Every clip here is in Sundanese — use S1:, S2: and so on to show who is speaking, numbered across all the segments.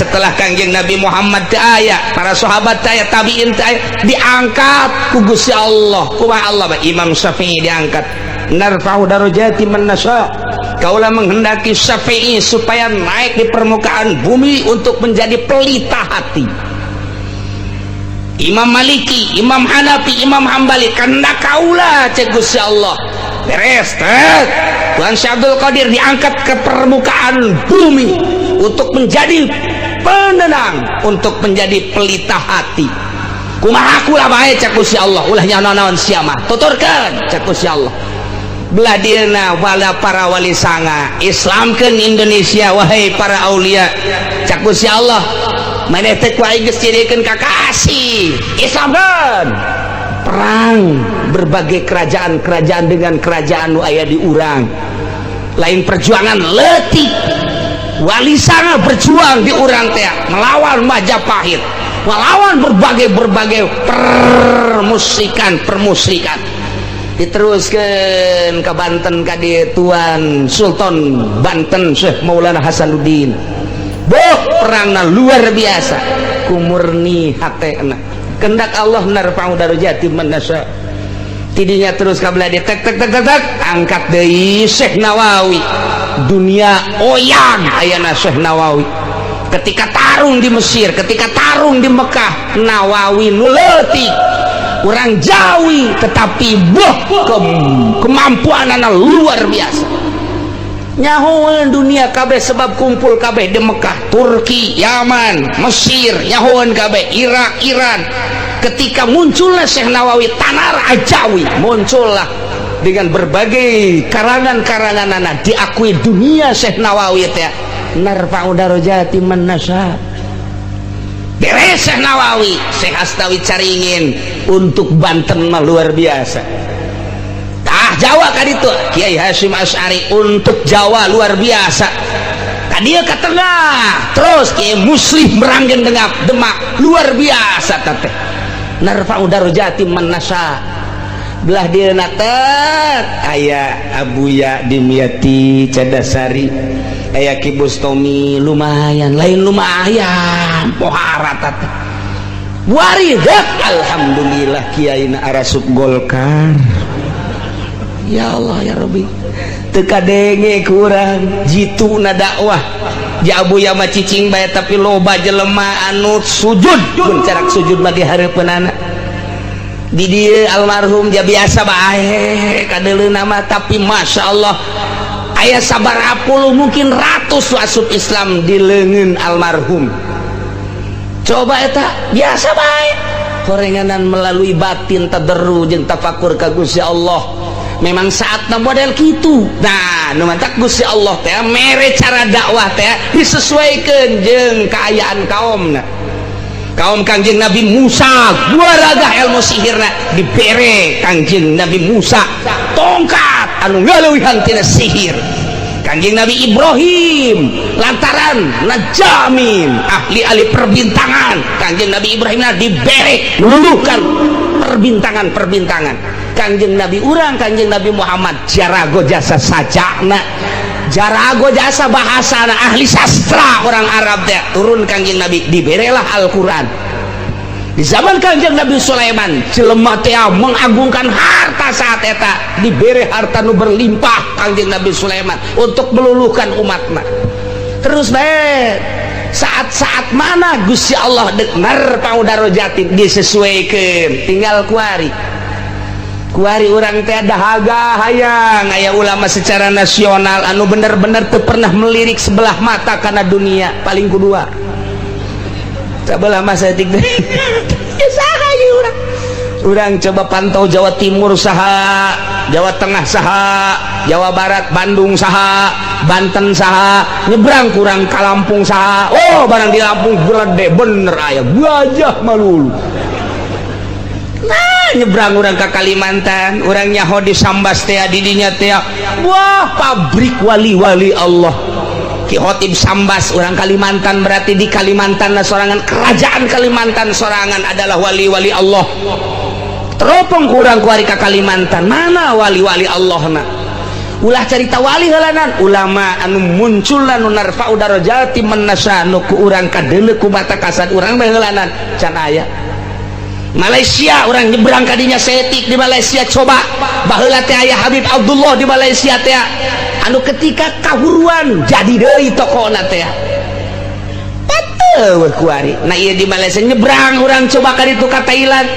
S1: Setelah Kangjeng Nabi Muhammad teu aya, para sahabat teu aya, tabiin teu aya, diangkat ku Gusti Allah. Kumaha Allah? Imam Syafi'i diangkat. Narfa'u darajati man nasya. Kaula menghendaki Syafi'i supaya naik di permukaan bumi untuk menjadi pelita hati. Imam Maliki, Imam Hanafi, Imam Hambali, kehendak kaula, cek Gusti Allah. Beres, tet. Tuhan Syekh Abdul Qadir diangkat ke permukaan bumi untuk menjadi penenang, untuk menjadi pelita hati. Kumaha kula bae, cek Gusti Allah, ulah nyaho naon sia mah. Tuturkeun, cek Gusti Allah. Belah dieuna wala para wali sanga, Islamkeun Indonesia wahai para aulia. Cek Gusti Allah, maneh teh ku aing geus jadikeun kakasih. Islamkeun. Perang berbagai kerajaan-kerajaan dengan kerajaan nu aya di urang. Lain perjuangan leutik. Wali sanga berjuang di urang teh melawan Majapahit, melawan berbagai-berbagai permusikan permusikan. Diteruskan ke Banten ka Tuan Sultan Banten Syekh Maulana Hasanuddin. Boh, perangna luar biasa kumurni hatena. Kehendak Allah, narfa'u darajati man nasya. Tidinya terus ka belah tek tek tek tek tek, angkat deui Syekh Nawawi. Dunia oyang ayana Syekh Nawawi ketika tarung di Mesir, ketika tarung di Mekah. Nawawi nu leutik, orang Jawi, tetapi boh, kemampuan anak luar biasa. Nyahoan dunia kabeh sebab kumpul kabeh di Mekah, Turki, Yaman, Mesir, nyahoan kabeh, Irak, Iran. Ketika munculnya Syekh Nawawi Tanar Ajawi, muncullah dengan berbagai karangan-karangan anak diakui dunia Syekh Nawawi teh. Narfa'u darajati man nasya. Beres Syekh Nawawi, Syekh Astawi Caringin untuk Banten mah luar biasa. Tah, Jawa kan itu Kiai Hasyim Asy'ari untuk Jawa luar biasa. Tadi ke tengah terus Kiai Muslim Meranggen Demak, Demak luar biasa teh. Narfa'u darajati man nasya. Belah dieuna tet aya Abuya Dimyati Cadasari, aya Ki Bustomi, lumayan, lain lumayan, pohara teh. Wari dek, alhamdulillah kiai na arasup Golkar. Ya Allah ya Rabbi, teu kadenge kurang jitu na dakwah. Ja Abuya mah cicing bae, tapi loba jelema anu sujud, mun carak sujud mah di hareupeunana. Di dieu almarhum dia biasa bae kadeuleuna mah, tapi masya Allah aya sabaraha puluh, mungkin ratus asup Islam di leungeun almarhum. Coba eta biasa bae horenganan melalui batin, tadarru jeung tafakur ka Gusti Allah. Memang saatna model kitu. Nah, nu mantak Gusti Allah teh mere cara dakwah teh disesuaikan jeung kaayaan kaumna. Kaum Kangjeng Nabi Musa garaga ilmu sihirna, dibere Kangjeng Nabi Musa tongkat anu ngaleuwihan tina sihir. Kangjeng Nabi Ibrahim lantaran najamin, ahli-ahli perbintangan, Kangjeng Nabi Ibrahim dibere meluluhkan perbintangan-perbintangan. Kangjeng Nabi urang, Kangjeng Nabi Muhammad, jarago jasa sajakna, jarago jasa bahasa, ahli sastra orang Arab teh. Turun Kangjeng Nabi, diberelah Al-Quran. Di zaman Kangjeng Nabi Sulaiman, jelema teh mengagungkan harta. Saat eta dibere harta nu berlimpah Kangjeng Nabi Sulaiman untuk meluluhkan umatna. Terus bae saat-saat mana Gusti Allah dek narfa'u darajatin disesuaikan. Tinggal kuari kuari urang teh dahaga hayang aya ulama secara nasional anu bener-bener teu pernah melirik sebelah mata karena dunia. Paling kedua sebelah masa tik ya saha ieu urang? Urang coba pantau Jawa Timur saha, Jawa Tengah saha, Jawa Barat Bandung saha, Banten saha, nyebrang kurang ke Lampung saha. Oh, barang di Lampung gede bener aya gajah malulu. Nah, nyebrang urang ke Kalimantan, urang nyaho di Sambas teh, didinya teh wah, pabrik wali-wali Allah. Ki Khotib Sambas orang Kalimantan, berarti di Kalimantan sorangan, kerajaan Kalimantan sorangan adalah wali-wali Allah. Teropong kurang kuari ke Kalimantan, mana wali-wali Allah na? Ulah carita wali heulanan, ulama anu munculan nu narfa'u darajati man nasya, nu ku urang kadeuleu ku mata kasat urang bae heulanan can aya. Malaysia orang nyebrang kadinya setik di Malaysia, coba baheula teh aya Habib Abdullah di Malaysia teh anu ketika kahuruan jadi deui tokona teh pateuh kuari. Nah, ieu di Malaysia nyebrang urang coba ka ditu ka Thailand.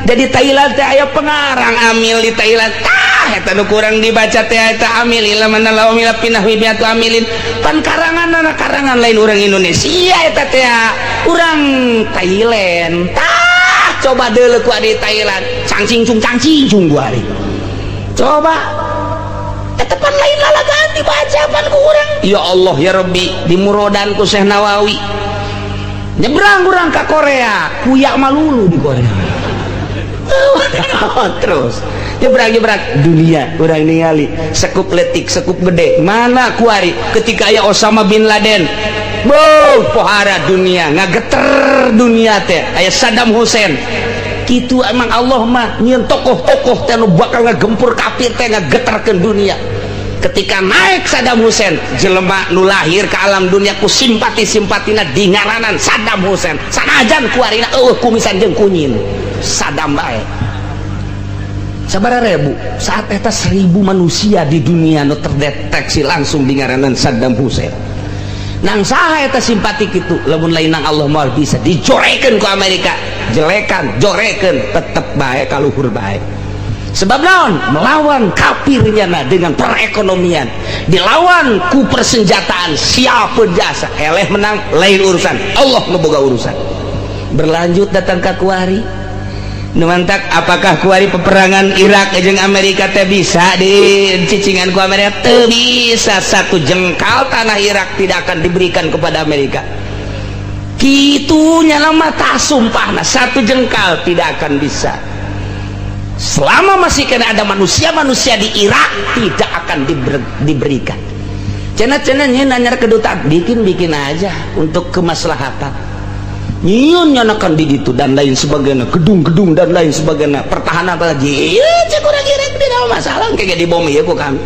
S1: Jadi Thailand teh aya pengarang amil di Thailand, tah eta nu kurang dibaca teh eta amil ila mana law mila pinah wibiatu amilin pan karangan karangan lain orang Indonesia, eta teh urang Thailand. Tah, coba deuleu ku di Thailand, cangcing cung cangcing cung kuari. Coba eta pan lain lalagaan dibaca pan ku urang. Ya Allah ya Rabbi, di murodan ku Syekh Nawawi. Nyebrang urang ka Korea, kuyak malulu di Korea. Terus nyebrang-nyebrang dunia urang ningali sekup letik sekup gede mana kuari ketika aya Osama bin Laden. Boh, pohara dunia, ngageter dunia teh. Aya Saddam Hussein gitu. Emang Allah mah nyieun tokoh-tokoh teh nu bakal ngagempur kafir teh, ngageterkeun dunia. Ketika naik Saddam Hussein, jelema nu lahir ke alam dunia ku simpati-simpatina dingaranan Saddam Hussein, sanajan kuarina eueuh kumisan jeung kunyin, Saddam bae. Sabaraha ribu saat eta 1.000 manusia di dunia nu terdeteksi langsung dingaranan Saddam Hussein. Nang saha eta simpati kitu lamun lain nang Allah? Moal bisa dijorekeun ku Amerika, jelekan jorekeun tetep bae kaluhur bae. Sebab naon? Melawan kafirnya nah dengan perekonomian, dilawan ku persenjataan, siapa jasa eleh menang lain urusan, Allah nu boga urusan. Berlanjut datang ke kuari nu mantak, apakah kuari peperangan Irak jeung Amerika teh bisa di cicingan ku Amerika? Teu bisa. Satu jengkal tanah Irak tidak akan diberikan kepada Amerika. Kitunya lama tak sumpah, nah, satu jengkal tidak akan bisa. Selama masih kena ada manusia-manusia di Irak, tidak akan diberikan. Cenah-cenah nanya kedutaan, bikin-bikin aja untuk kemaslahatan, nyieun nyanakan di ditu dan lain sebagainya, gedung-gedung dan lain sebagainya, pertahanan apa lagi. Iya, cek urang Irak tidak masalah, kayak di bom ieu ku kami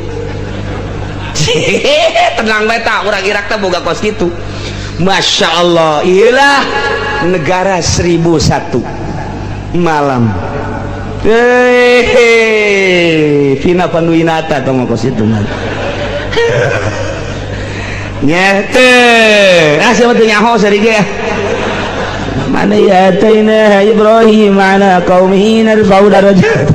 S1: tenang bae. Tak urang Irak teh boga kos kitu. Masya Allah, iyalah negara 1001 malam. Hehehe, Vina Panduwinata tong kos itu mah. Nyete, ah, siapa tuh nyaho seri ge? Mana ya ataina Ibrahim ala qaumihi narfa'u darajat.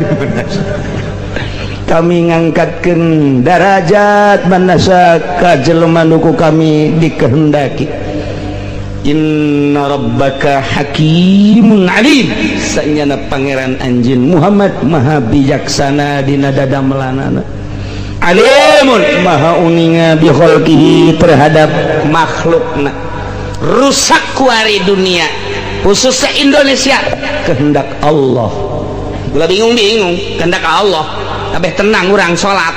S1: Kami ngangkatkeun darajat man nasya ka jelema nu ku kami dikehendaki. Inna rabbaka hakimun alim. Sanyana pangeran anjeun Muhammad maha bijaksana dina dadamelanana. Alimun, maha uninga, bi khalqihi, terhadap makhlukna. Rusak kuari dunia, khususnya Indonesia, kehendak Allah. Ulah bingung-bingung, kehendak Allah. Kabeh tenang, urang salat.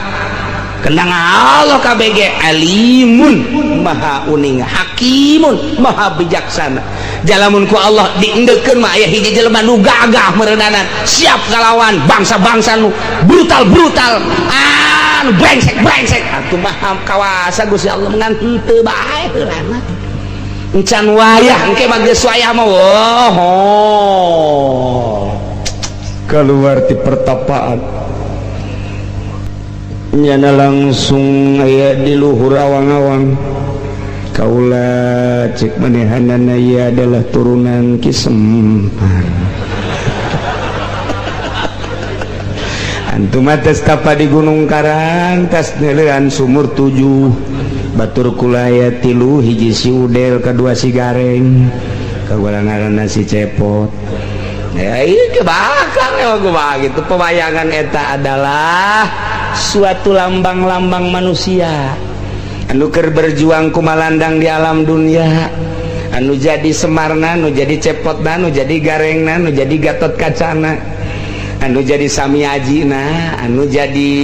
S1: Kehendak Allah KBG. Alimun, maha uninga, hakimun, maha bijaksana. Jalamun ku Allah diendeukeun mah aya hiji jelema nu gagah meureunanan, siap ngalawan bangsa-bangsa nu brutal-brutal, anu brengsek-brengsek. Atuh maha kawasa Gusti Allah, ngan henteu bae heulana. Encan wayah, engke mah geus wayah mah, oh.
S2: Keluar di pertapaan nyana langsung aya di luhur awang-awang. Kaula cek manehanana ieu adalah turunan Ki Semar. Antum mah tes tapa di Gunung Karang, tas neuleuan sumur tujuh, batur kulaya tilu, hiji si Udel, kedua si Gareng, kaula ngaranna si Cepot.
S1: Ya, ini kebakar ya gua gitu. Pewayangan eta adalah suatu lambang-lambang manusia anu keur berjuang kumalandang di alam dunia, anu jadi Semarna, anu jadi Cepotna, anu jadi Garengna, anu jadi Gatot Kacana, anu jadi Samiajina, anu jadi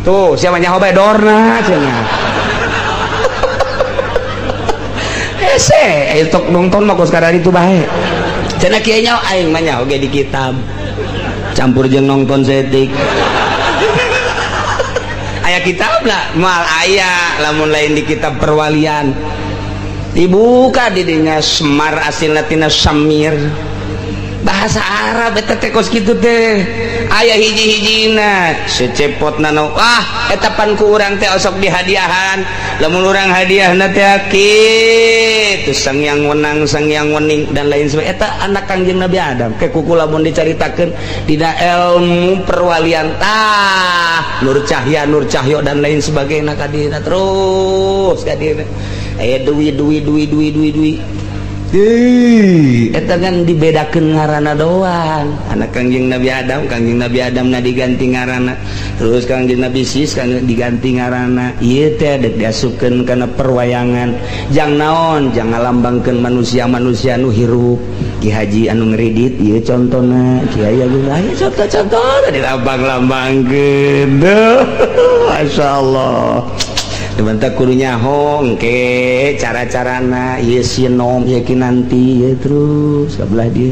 S1: tuh siapa nyaho bae Dorna cenah. Hese tok nonton mah kos itu bae cenah kieu nyaho. Aing mah nyaho ge di kitab campur jeung nonton setik.
S2: Aya kitab lah, moal aya lamun lain di kitab perwalian. Dibuka didinya Semar asilna tina Samir, bahasa Arab eta teh kos kitu teh aya hiji-hijina secepot nano. Ah, eta pan ku urang teh osok dihadiahan. Lamun urang hadiahna teh kitu, Sang Yang Wenang, Sang Yang Wening, dan lain sebagainya. Eta anak Kangjeng Nabi Adam ke kuku lamun dicaritakeun dina ilmu perwalian tah Nur Cahya, Nur Cahyo, dan lain sebagainya. Kadina terus kadina aya Dwi, Dwi, Dwi, Dwi, Dwi, Dwi. Eta kan dibedakan ngaranna doang. Anak Kangjeng Nabi Adam, Kangjeng Nabi Adam na diganti ngaranna, terus Kangjeng Nabi Sis kan diganti ngaranna. Ieu teh dek diasupkeun kana perwayangan jang naon? Jang ngalambangkeun manusia-manusia nu hirup. Ki Haji anu ngeridit ieu contona, Kiai Agung aya contoh-contoh dilambang-lambangkeun. Masyaallah. Bentak kudu nyaho engke cara-carana ieu sinom ieu kinanti ieu terus sebelah dia.